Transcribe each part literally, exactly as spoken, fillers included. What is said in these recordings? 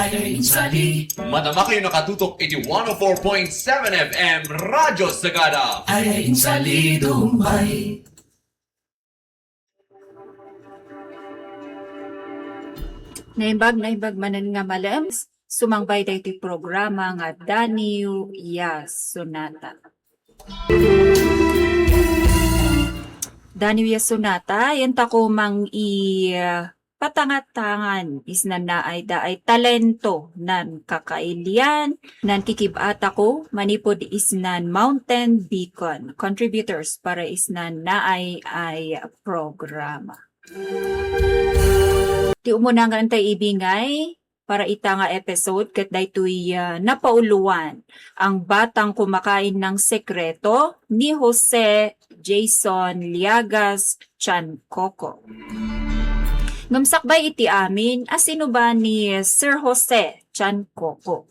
Ay, insali. Madama kayo nakatutok iti one oh four point seven F M Radyo Sagada. Ay, insali, dumbay. Naimbag, naimbag manen nga malem, sumangbay daytoy programa nga Daniw ya Sonata. Daniw ya Sonata, yan tako mang i, ah, patangatangan isnan naay daay talento nan kakailian, nan kikib-atako manipud isnan Mountain Beacon contributors para isnan naay ay programa. Ti umuna nga intay ibingay para ita nga episode ket daytoy, ah, napauloan, Ang Batang Kumakain ng Sekreto ni Jose Jason Liagas Chancoco. Ngem sakbay iti amin, a sino ba ni Sir Jose Chancoco?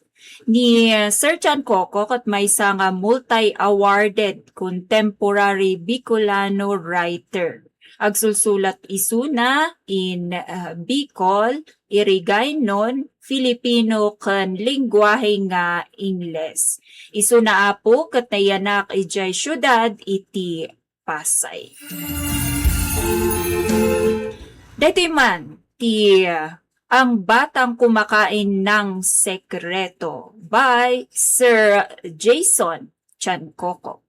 Ni Sir Chancoco ket maysa nga multi-awarded contemporary Bicolano writer. Agsulsulat isuna in, ah, Bicol, Irigaynon, Filipino ken lengguahe nga Ingles. Isuna apo ket nayanak idiay siudad iti Pasay. Daytoy man ti, ah, Ang Batang Kumakain ng Sekreto by Sir Jason Chancoco.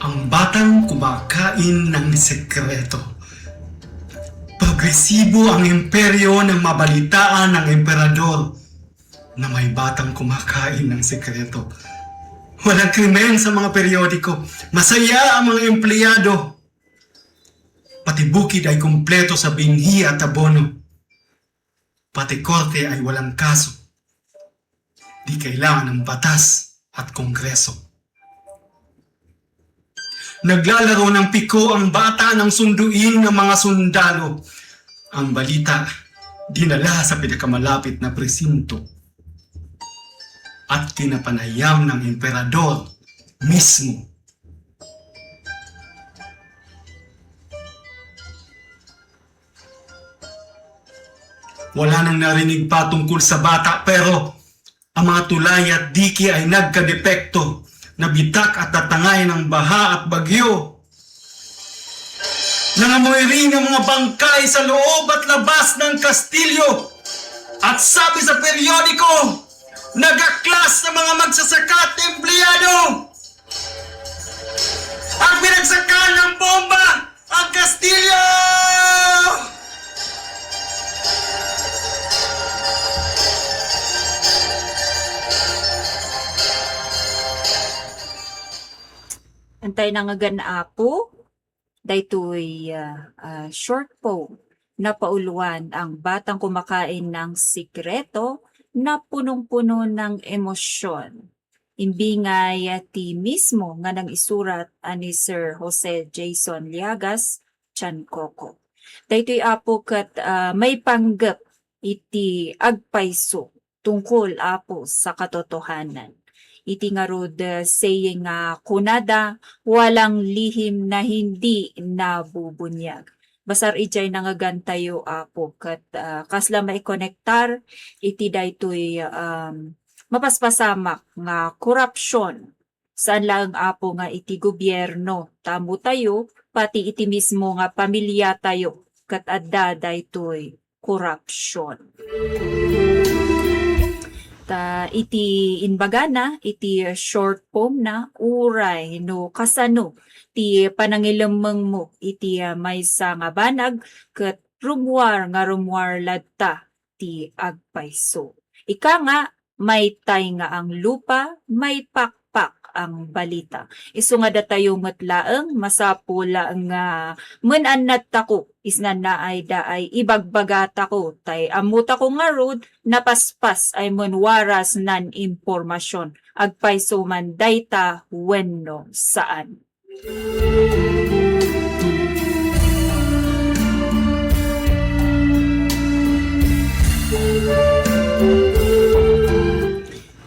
Ang Batang Kumakain ng Sekreto. Progresibo ang imperyo ng mabalitaan ng emperador na may batang kumakain ng sekreto. Walang krimen sa mga periodiko. Masaya ang mga empleyado. Pati bukid ay kumpleto sa binhi at abono. Pati korte ay walang kaso. Di kailangan ng batas at kongreso. Naglalaro ng piko ang bata nang sunduin ng mga sundalo. Ang balita, dinala sa pinakamalapit na presinto at kinapanayam ng emperador mismo. Wala nang narinig pa tungkol sa bata, pero ang mga tulay at diki ay nagkadepekto, nabitak at natangay ng baha at bagyo. Nangamoy rin ang mga bangkay sa loob at labas ng kastilyo. At sabi sa periodiko, nagaklas ng mga magsasaka at empleyado. At binagsakan ng bomba ang kastilyo! Antay na nga gan-apo, daytoy, ah, ah, short poem na pauloan Ang Batang Kumakain ng Sikreto na punong-puno ng emosyon. Imbingay ti mismo nga nang-isurat a ni Sir Jose Jason Liagas Chancoco. Daytoy apo ket, ah, maipanggep iti agpayso tungkol apo sa katotohanan. Iti ngarud, ah, saying nga kunada, "Walang lihim na hindi nabubunyag." Basar idiay nangagantayo, apo, ket, ah, kasla maikonektar iti daytoy, um, mapaspasamak nga korupsion. Saan laeng, apo, nga iti gobierno, ta ammotayo, pati iti mismo nga pamiliatayo, ket adda daytoy korupsion. Ta iti imbagana, iti short poem na, uray no kasano ti panangilemmengmo iti, ah, maysa nga banag, ket rummuar nga rummuar latta ti agpayso. Ika nga, maytay nga ang lupa, maipakpak ang balita. Isu nga datayo met laeng, masapul nga men-annadtako, isnan naay daay ibagbagatako, tay ammotako ngarud, napaspas ay men waras nan impormasion, agpayso man dayta wenno saan.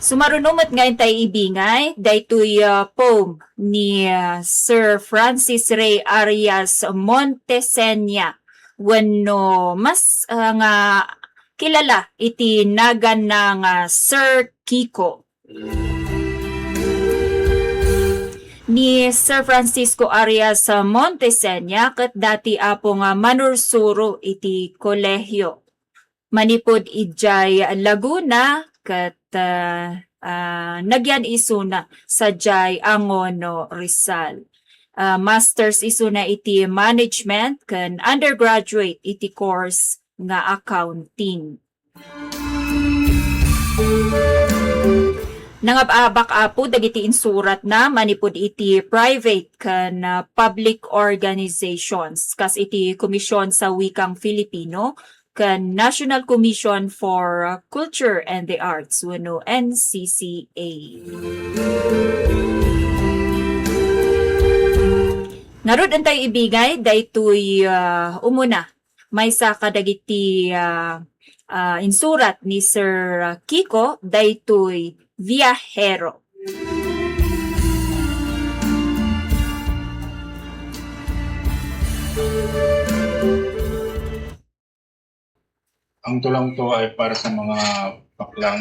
Sumaruno met nga intay ibingay, daytoy, ah, poem ni, ah, Sir Francis Ray Arias Montesenia, wenno mas, ah, nga kilala iti naganna nga Sir Kiko. Ni Sir Francisco Arias Montesenia ket dati apo nga manursuro iti kolehio. Manipud idiay Laguna ket, ah, ah, nagyan isuna sadiay Angono, Rizal. Ah, master's isuna iti management ken undergraduate iti course nga accounting. Nangab-abak, Apo, dagiti insuratna manipud iti private ken, ah, public organizations, kas iti Komisyon sa Wikang Filipino ken National Commission for, ah, Culture and the Arts wenno N C C A. Ngarud, intay ibingay daytoy, ah, umuna maysa kadagiti, ah, ah, insurat ni Sir Kiko, daytoy Viajero. Ang tulangto ay para sa mga baklang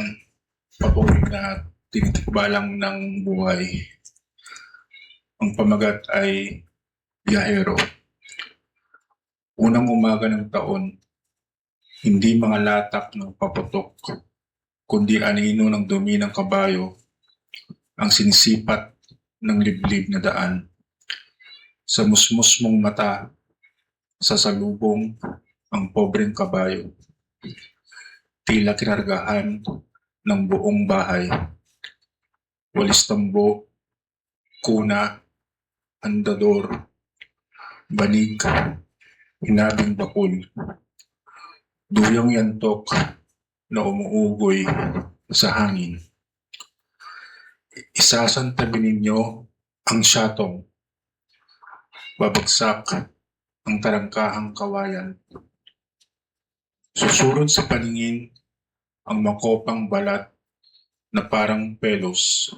patuloy na tinitikbalang ng buhay. Ang pamagat ay Biyahero. Unang umaga ng taon, hindi mga latak ng paputok, kundi anino ng dumi ng kabayo ang sinisipat ng liblib na daan. Sa musmus mong mata, sasalubong ang pobreng kabayo. Tila kinargahan ng buong bahay. Walis tambo, kuna, andador, banig, hinabing bakul, duyang yantok na umuugoy sa hangin. Isasantabi ninyo ang siyatong. Babagsak ang tarangkahang kawayan. Susurod sa paningin ang makopang balat na parang pelos,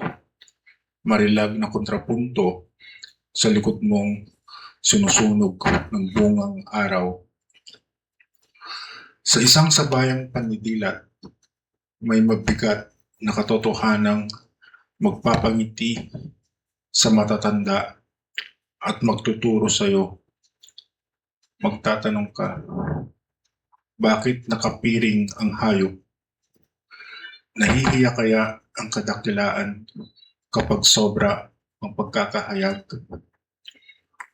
marilag na kontrapunto sa likod mong sinusunog ng bungang araw. Sa isang sabayang pandidilat, may mabigat na katotohanang magpapangiti sa matatanda at magtuturo sa'yo. Magtatanong ka, "Bakit nakapiring ang hayop?" Nahihiya kaya ang kadakilaan kapag sobra ang pagkakahayag?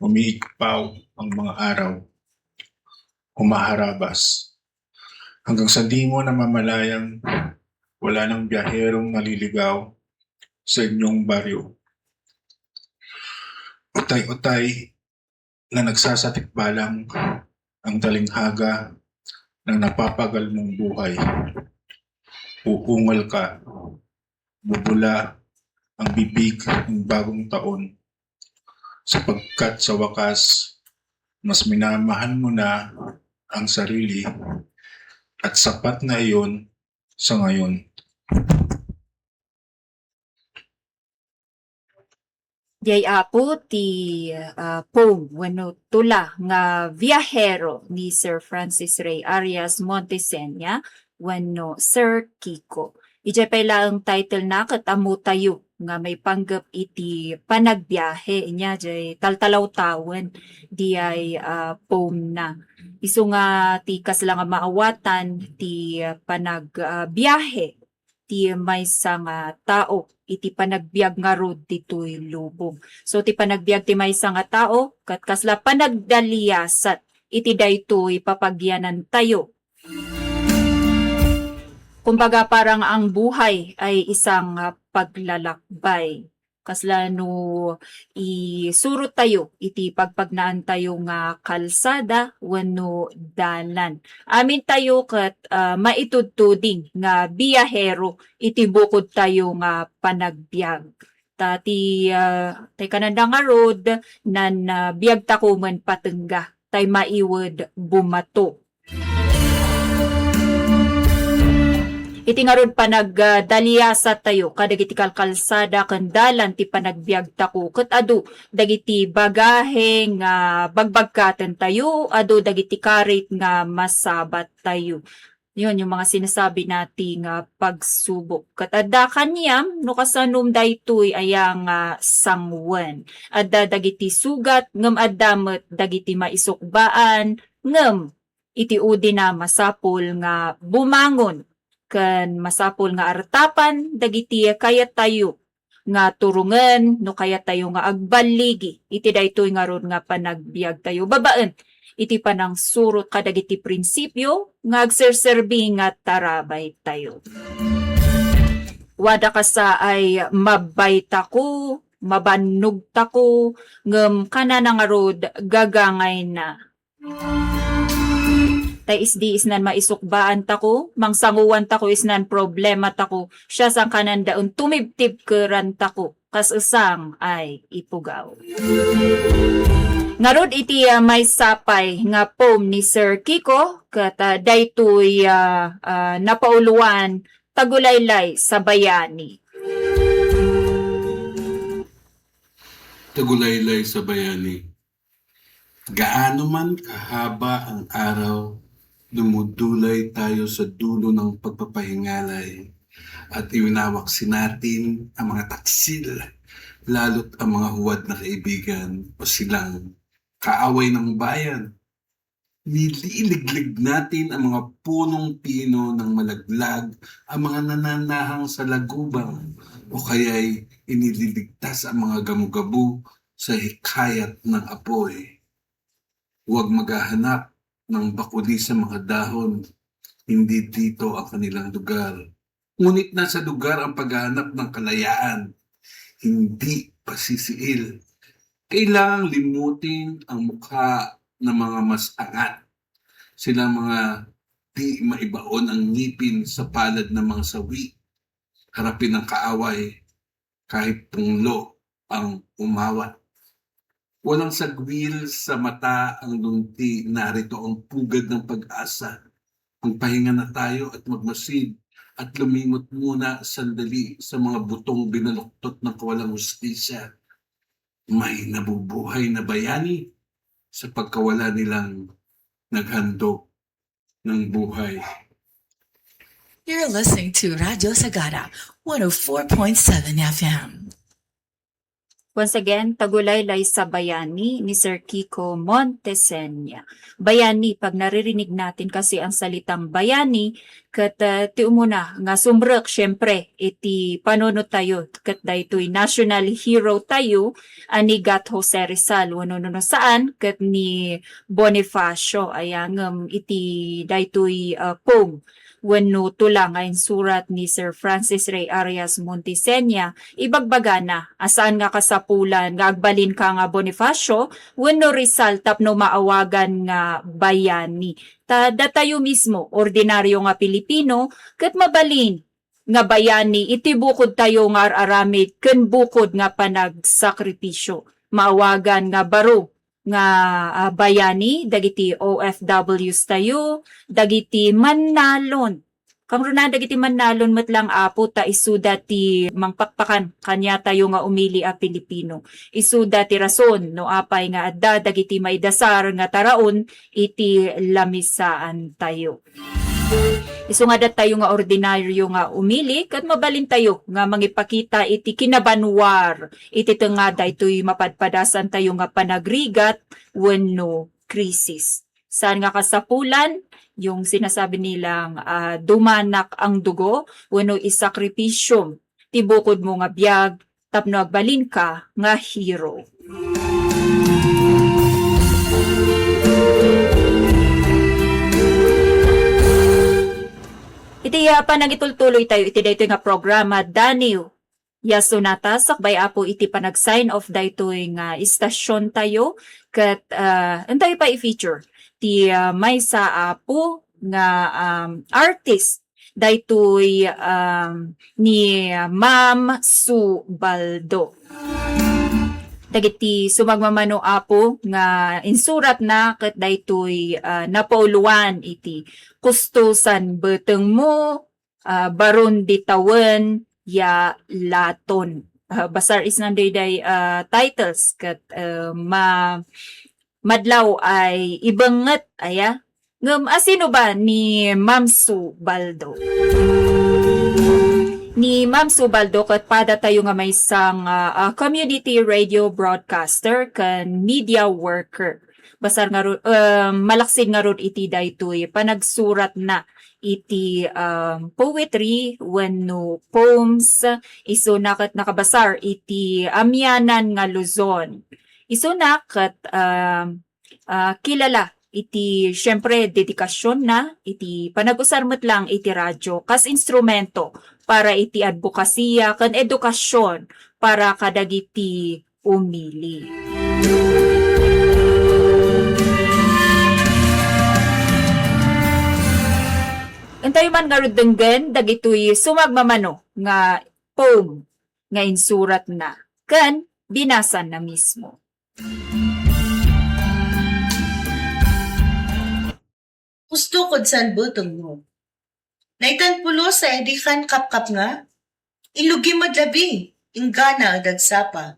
Umiigpaw ang mga araw, humaharabas, hanggang sa di mo namamalayang wala nang biyaherong naliligaw sa inyong baryo. Utay-utay na nagsasatikbalang ang talinghaga ng napapagal mong buhay. Uungal ka, bubula ang bibig ng bagong taon, sapagkat sa wakas, mas minamahal mo na ang sarili at sapat na iyon sa ngayon. Diay, Apo, ti, ah, poem wenno tula nga Viajero ni Sir Francis Ray Arias Montesenia wenno Sir Kiko. Idiay pay laeng title na ket ammotayo nga maipanggep iti panagbiahe, nia diay taltalawtawen diay, ah, poem na. Isu nga ti kasla nga maawatan ti, ah, panag, ah, biahe ti maysa nga tao iti panagbiag ngarud ditoy lubong. So, ti panagbiag ti maysa nga tao, ket kasla panagdaliasat iti daytoy papagianantayo. Kumbaga, parang ang buhay ay isang, ah, paglalakbay. Kasla no isurottayo iti pagpagnaantayo nga kalsada wenno dalan. Amintayo ket, ah, maitudtuding nga biyahero iti bukodtayo nga panagbiag. Ta ti, ah, ti kananda ngarud, nan, ah, biagtako met patengga, tay maiwed bumato. Iti ngarud panagdaliasatayo kadagiti kalkalsada ken dalan ti panagbiagtako, ket adu dagiti bagahe nga bagbagkatentayo, adu dagiti karit nga masabattayo. Yun, yung mga sinasabi nating, ah, pagsubok. Ket adda kaniam no kasanom daytoy aya nga sanguen. Adda dagiti sugat ngem adda met dagiti maisukbaan, ngem iti udina masapul nga bumangon ken masapul nga artapan dagiti kayattayo nga turongen no kayattayo nga agballigi iti daytoy ngarud nga panagbiagtayo babaen iti panangsurot kadagiti prinsipio nga agserserbi nga tarabaytayo. Wada kasa ay mabbaytako, mabannogtako, ngem kanana ngarud gagangayna. Ta isdi isnan maisukbaantako, mangsanguantako isnan problematako, siya sangkananda un tumibtibkerantako, kas usang ay ipugaw. Ngarud iti, ah, maysa pay nga poem ni Sir Kiko, ket, ah, daytoy, ah, ah, napauloan, Tagulaylay sa Bayani. Tagulaylay sa Bayani. Gaano man kahaba ang araw, dumudulay tayo sa dulo ng pagpapahingalay at iwinawaksin natin ang mga taksil, lalo't ang mga huwad na kaibigan o silang kaaway ng bayan. Nililiglig natin ang mga punong pino ng malaglag, ang mga nananahang sa lagubang, o kaya'y inililigtas ang mga gamo-gamo sa hikayat ng apoy. Huwag maghahanap ng bakuli sa mga dahon, hindi dito ang kanilang lugar. Ngunit nasa lugar ang paghahanap ng kalayaan, hindi pasisiil. Kailangang limutin ang mukha ng mga mas angat. Sila mga di maibaon ang ngipin sa palad ng mga sawi. Harapin ang kaaway kahit punglo ang umawat. Walang sagwil sa mata ang lungti, narito ang pugad ng pag-asa. Magpahinga na tayo at magmasid at lumimot muna sandali sa mga butong binaluktot ng kawalang hustisya. May nabubuhay na bayani sa pagkawala nilang naghandog ng buhay. You're listening to Radyo Sagara, one oh four point seven F M. Once again, Tagulaylay sa Bayani ni Sir Kiko Montesenia. Bayani, pag naririnig natin kasi ang salitang bayani, ket, ah, ti umuna nga sumrek, syempre, iti panunot tayo, ket daytoy national hero tayo, a ni Gat Jose Rizal, wenno no saan, ket ni Bonifacio, aya ngem iti daytoy, ah, poem wenno tula nga insurat ni Sir Francis Rey Arias Montesenia, ibagbagana a saan nga kasapulan nga agbalinka nga Bonifacio wenno Rizal tapno maawagan nga bayani. Ta datayo mismo, ordinaryo nga Pilipino, ket mabalin nga bayani iti bukodtayo nga ar-aramid ken bukod nga panagsakripisio. Maawagan nga baro nga, ah, bayani dagiti O F Ws tayo, dagiti mannalon. Kangruna dagiti mannalon met lang, Apo, ta isuda ti mangpakpakan kaniatayo nga umili a Pilipino. Isuda ti rason no apay nga adda dagiti maidasar nga taraon iti lamisaantayo. Isu nga datayo nga ordinaryo nga umili, ket mabalintayo nga mangipakita iti kinabanwar iti tengnga daytoy mapadpadasantayo nga panagrigat wenno krisis. Saan nga kasapulan, yung sinasabi nilang, ah, dumanak ang dugo wenno isakripisyo ti bukodmo nga biag tapno agbalinka nga hero. Iti, ah, panagitultuloy tayo iti daytoy nga programa, Daniw ya Sonata, sakbay, Apo, iti panag-sign off daytoy nga istasyon tayo, ket, ah, intayo pay i-feature ti, ah, maysa, Apo, nga, um, artist daytoy, um, ni Ma'am Sue Baldo. Dagiti sumagmamano, Apo, nga insuratna ket daytoy, ah, napauloan iti Kustosan Betengmo, ah, Baron di Tawen ya Laton. Ah, basar isnan daydiay, ah, titles ket, ah, ma-, madlaw ay ibenget aya. Ngem asino ba ni Ma'am Sue Baldo? Ni Ma'am Sue Baldo ket padatayo nga maysa nga, ah, community radio broadcaster ken media worker. Basar ngarud, em, malaksid ngarud iti daytoy panagsuratna iti, em, poetry wenno poems, isuna ket nakabasar iti amianan nga Luzon. Isuna ket, em, ah, kilala iti, siyempre, dedikasionna iti panagusar met laeng iti radyo kas instrumento para iti adbokasiya ken edukasyon para kadagiti umili. Intayo man ngarud denggen dagitoy sumagmamano nga poem nga insuratna ken binasanna mismo. Kusto ket san betengmo. Naitan pulos a idi kan kapkapnga? Inlugim met labi, inggana a dagsapa.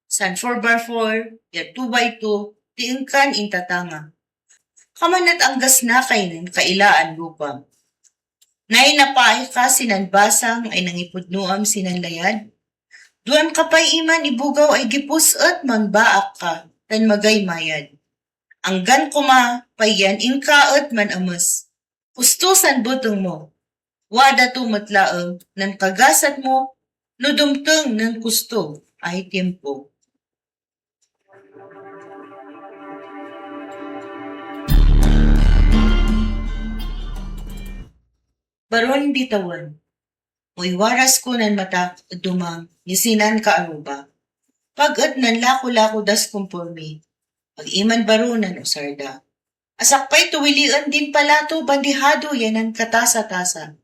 San four by four, ya two by two, ti inkan intatanga. Kaman met anggasna kay nan kailaan lupa. Nay napaay ka sinan basang ay nangipudnoam sinan layad? Duan ka pay iman ibugaw ay gipus et manbaak ka, tan magay mayad. Anggan koma pay yan inka et man-ames. Kusto san betengmo. Wada to met laeng nan kagasatmo no dumteng nan kusto ay tiempo. Baron di Tawen. Moy warasko nan matak et dumang ni sinan kaaruba. Pag et nan lako-lako das kumpormi. Pag iman baro nan usarda. Asakpay tuwilien din palato bandihado yanan katasa-tasa.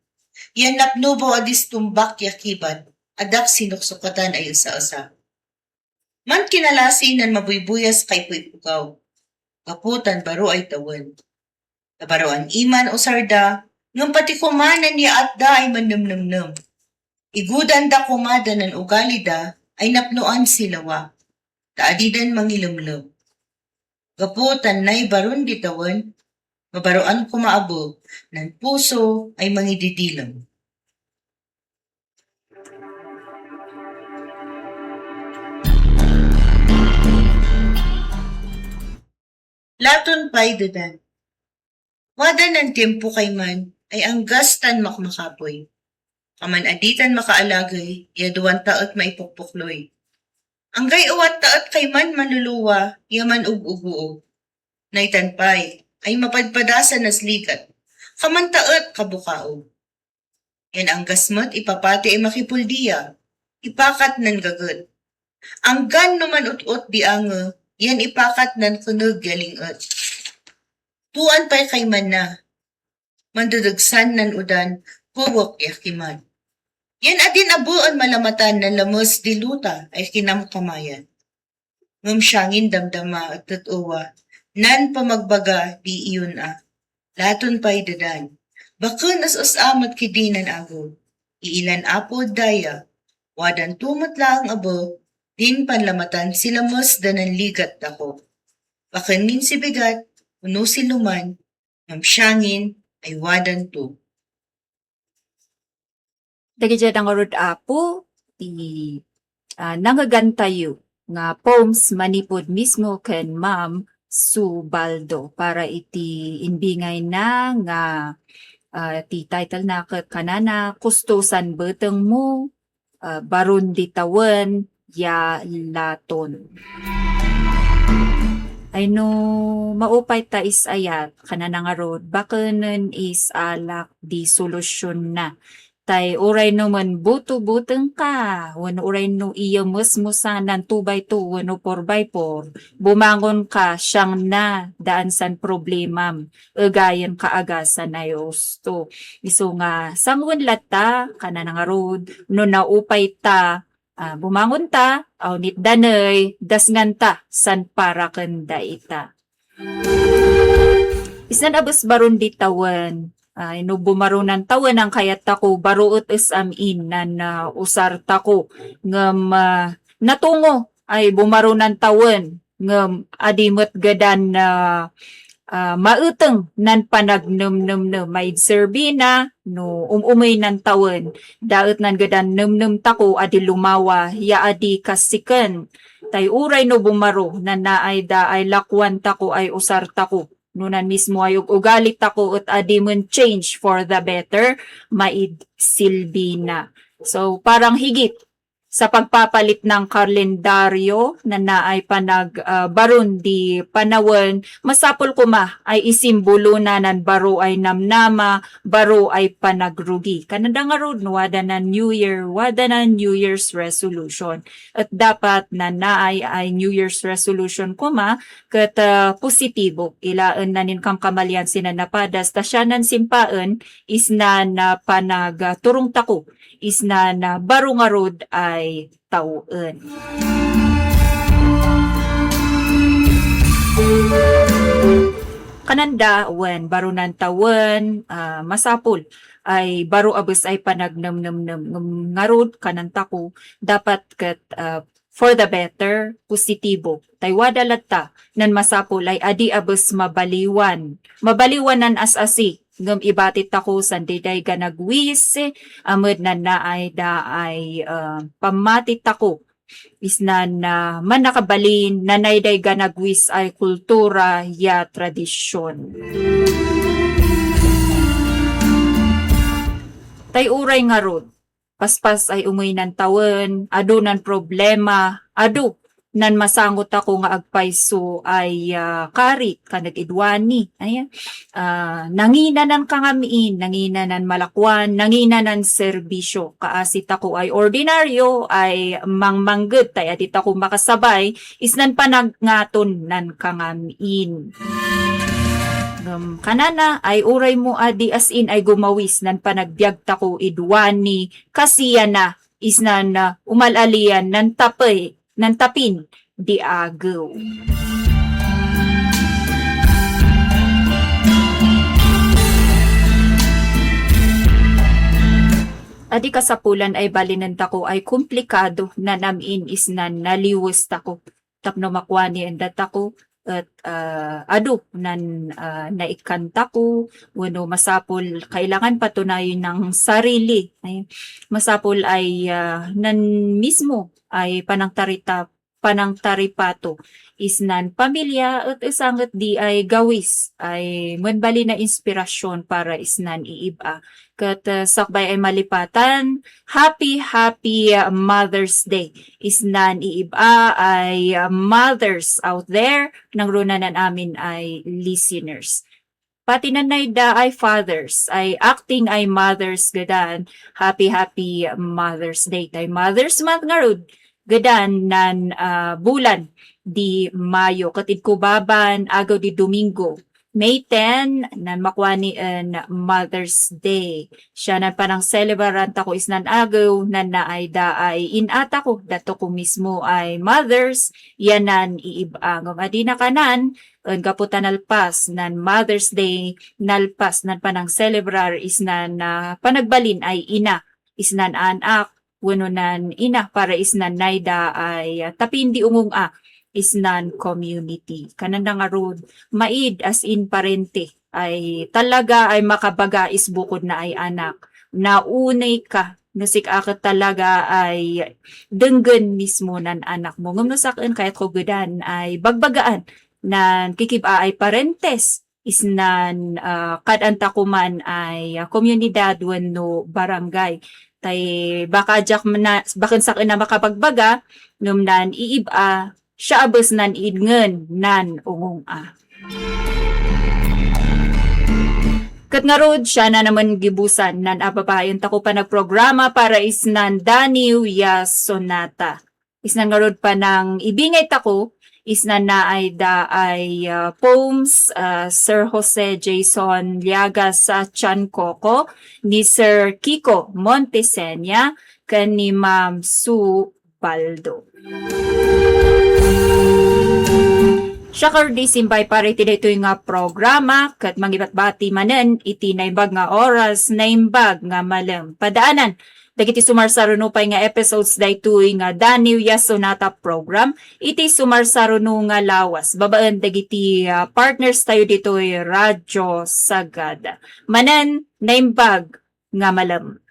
Yan napnubaw a distumbak ya kibat, adak sinuksukatan ay esa-esa. Man kinalasi nan mabuybuyas kay puypugaw. Gapu tan baro ay tawen. Nabaroan iman usarda, ngem pati koma nan yaatda ay mannemnemnem. Igudanda koma da nan ugalida ay napnoan silawa, ta adidan mangilemlem. Gapu tan nay baron di tawen, mabaroan koma abe nan puso ay mangididilem. Laton pay dedan. Wada nan tiempo kayman ay anggas tan makmakapoy. Kaman a ditan makaalagey, ya duanta et maipukpukloy. Anggay uwatta et kayman manluluwa, ya man-ug-uguog. Naitan pay, ay mapadpadasan nas ligat. Kamanta et kabukaog. Yan anggas met ipapati ay makipuldia, ipakat nan gaget. Anggan no man-ut-ot di ange, yan ipakat nan kuneg ya ling-et. Tuan pay kaymanna, mandedegsan nan udan, puwek ya kimat. Yan adin abuen malamatan nan lames di luta ay kinamkamayan. Ngem siangin damdama et tet-ewa, nan pamagbaga di iyon a, laton pay dedan. Baken es-es-a met kidi nan ago. Iilan Apo daya, wadan to met laeng abe, din panlamatan si lames da nan ligat tako. Baken ngin si bigat, wenno si luman, ngem siangin ay wadan to. Dagiti ngarud, Apo, ti, ah, nangegantayo nga poems manipud mismo ken Ma'am Sue Baldo para iti imbingayna nga, ah, ti title na ket kanana, Kusto San Betengmo, ah, Baron di Tawen, ya Laton. Ay no, maupay ta is-ayat, kanana ngarud, bakenen is-alak di solusyonna. Tay uray no man buto-butengka, wenno uray no iya mesmo sanan two by two wenno four by four, bumangonka, siangna, daan san problemam, egayen kaagasan ay usto. Isu nga, sanguen latta, kanana ngarud, no naupay ta, ah, bumangonta, awnit daney, dasnganta, san para ken dayta. Isnan a bes baron di tawen, Ay, no bumarunan tawen, ang kayattako, baro et es am-in nan, ah, usartako. Ngem, ah, natungo, ay bumarunan tawen, ngem adi met gadan, ah, ah, maeteng nan panagnemnemnem. Maid serbina, no um-umey nan tawen, daet nan gadan nemnemtako, adi lumawa, ya adi kassiken. Tay uray no bumaro, nanaayda ay lakuantako ay usartako. No nan mismo ay ug-ugalitako et adi men change for the better, maid silbina. So, parang higit sa pagpapalit ng kalendaryo, nanaay panag, ah, baron di panawen, masapul koma ay isimbolo na nan baro ay namnama, baro ay panagrugi. Kanada ngarud, no, wada nan New Year, wada nan New Year's resolution. Et dapat nanaay ay New Year's resolution koma, ket, ah, positibo. Ilaen na nin kamkamalian sinan napadas, ta sianan simpaen, isnan, ah, panag, ah, turongtako, isnan, ah, baro ngarud ay tawen. Kananda, wen, barunan tawen, ah, masapul ay baro a bes ay panagnemnemnem. Ngem ngarud, kanantako, dapat ket, ah, for the better, positibo. Tay wada latta, nan masapul ay adi a bes mabaliwan. Mabaliwan nan as-asi, ngem ibatitako san daydiay ganagwis, amed nan naay da ay, ah, pammatitako. Isnan, ah, mannakabalin, nanay day ganagwis ay kultura ya tradisyon. Tay uray ngarud, paspas ay umey nan tawen, adu nan problema, adu nan masangot ako nga agpayso ay, ah, kari, kanak iduani. Ayan. Ah, nanginanan kangam-in, nanginanan malakuan, nanginanan serbisyo. Kaasi tako ay ordinaryo, ay mangmangged, tay adi tako makasabay, isnan panangaton nan kangam-in. Ngem kanana ay uray mo a di as in ay gumawis nan panagbiag tako iduani, kasiyana, isnan, ah, umal-alian nan tapay, nan tapin di agew. Adi kasapulan ay balinen tako ay komplikado nan am-in isnan naliwes tako. Tapno makuani en datako, et, ah, adu nan, ah, naikkan tako, wenno masapul kailangan patunayen ng sarili. Ay, masapul ay, ah, nan mismo ay panangtarita-, panangtaripato isnan pamilya, et esanget di ay gawis ay wen bali na inspirasyon para isnan iib-a. Ket, ah, sakbay ay malipatan, happy, happy, ah, Mother's Day. Isnan iib-a ay, ah, mothers out there, nangrunanan amin ay listeners. Pati nanayda ay fathers, ay acting ay mothers gadan, happy, happy Mother's Day. Tay Mother's Month ngarud, gadan nan, ah, bulan di Mayo, ket id kubaban, agaw di Domingo, May ten, nan makuani en Mother's Day. Sianan panangselebrar tako isnan agew, nan naayda ay in-atako, datako mismo ay mothers, yanan iib-a. Ngem adi nakanan, en gapu ta nalpas nan Mother's Day, nalpas nan panangselebrar isnan, ah, panagbalin ay ina, isnan anak, wenno nan ina para isnan nayda ay, ah, tapin di ungunga isnan community. Kananda ngarud, maid as in parente ay talaga ay makabaga is bukod na ay anak. Naunay ka, no sik-a ket talaga ay denggen mismo nan anak mo. Ngem no sak-en kayat ko gedan ay bagbagaan nan kikib-a ay parentes isnan, ah, kad-anta koman ay, ah, komunidad wenno barangay. Tay baka diak mna-, baken sak-en a makabagbaga, ngem nan iib-a, siya a bes nan idngen nan ungunga. Ket ngarud, siana naman gibusan nan ababaen tako panagprograma para isnan Daniw ya Sonata. Isnan ngarud panangibingay tako, isnan naayda ay, ah, poems, ah, Sir Jose Jason Liagas, ah, Chan Coco, ni Sir Kiko Montesenia, ken ni Ma'am Sue Baldo. Chakar di simbay para iti daytoy nga programa, ket mangibatbati manen iti naimbag nga oras, naimbag nga malem. Padaanan dagiti sumarsaruno pay nga episodes daytoy nga Daniw ya Sonata program iti sumarsaruno nga lawas babaen dagiti, ah, partners tayo ditoy Radyo Sagada. Manen, naimbag nga malem.